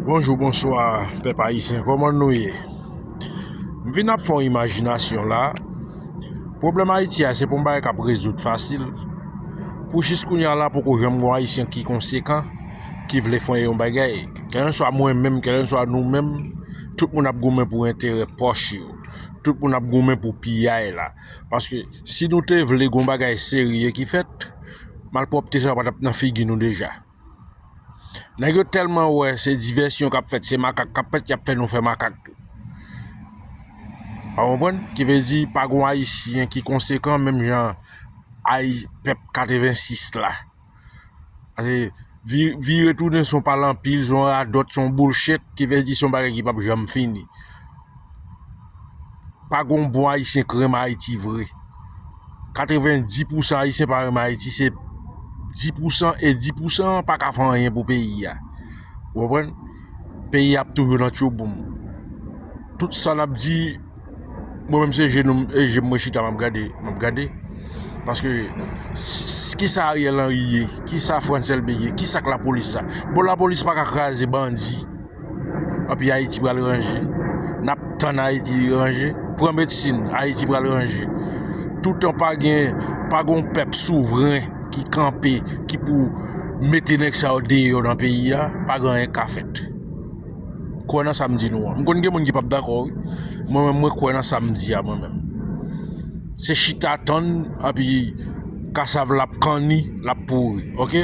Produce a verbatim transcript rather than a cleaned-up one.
Bonjou, bonswa, pèp ayisyen, kòman nou ye? M vin ap fè yon imajinasyon la. Pwoblèm Ayiti a, se pa yon bagay k ap rezoud fasil. Pou jis kounye a la, poko janm gen yon Ayisyen ki konsekan, ki vle fè yon bagay. Kèlenswa mwen menm, kèlenswa nou menm, tout moun ap goumen pou enterè pòch yo. Tout moun ap goumen pou piyay la. Paske si nou te vle gen yon bagay serye ki fèt, malpwòpte sa yo pa t ap nan figi nou deja. Nèg yo tèlman wè se divèsyon k ap fèt, se makak k ap fèt, y ap fè nou fè makak tou. Ou konprann? Ki vle di, pa gon Ayisyen ki konsekan, menm jan Ayi-, pèp katrevensis la. Paske vi-, vire tounen se yon pale anpil, se yon radòt, se yon bullshit, ki vle di se yon bagay ki p ap janm fini. Pa gon bon Ayisyen k renmen Ayiti vre. Katrevenndis pousan Ayisyen pa renmen Ayiti, se dis pousan, e dis pousan an pa ka fè anyen pou peyi a. Ou konprann? Peyi a ap toujou nan tchouboum. Tout sa n ap di, mwen menm se je nou, e je m mwen chita m ap gade, m ap gade. Paske, s-, s-, kisa Ariel Henry ye? Kisa Frantz Elbé ye? Kisa k lapolis la? Bon, lapolis pa ka kraze bandi. Anpi Ayiti pral ranje. N ap tann Ayiti ranje. Pran medsin, Ayiti pral ranje. Toutan pa gen, pa gen yon pèp souvren ki kanpe, ki pou mete nèg sa yo deyò nan peyi a, pa gen anyen k ka fèt. Kwè nan sa m di nou an. M konn gen moun ki p ap dakò, wi. Mwen menm, mwen kwè nan sa m di a, mwen menm. Se chita tann, anpi kasav l ap kanni, l ap pouri, oke?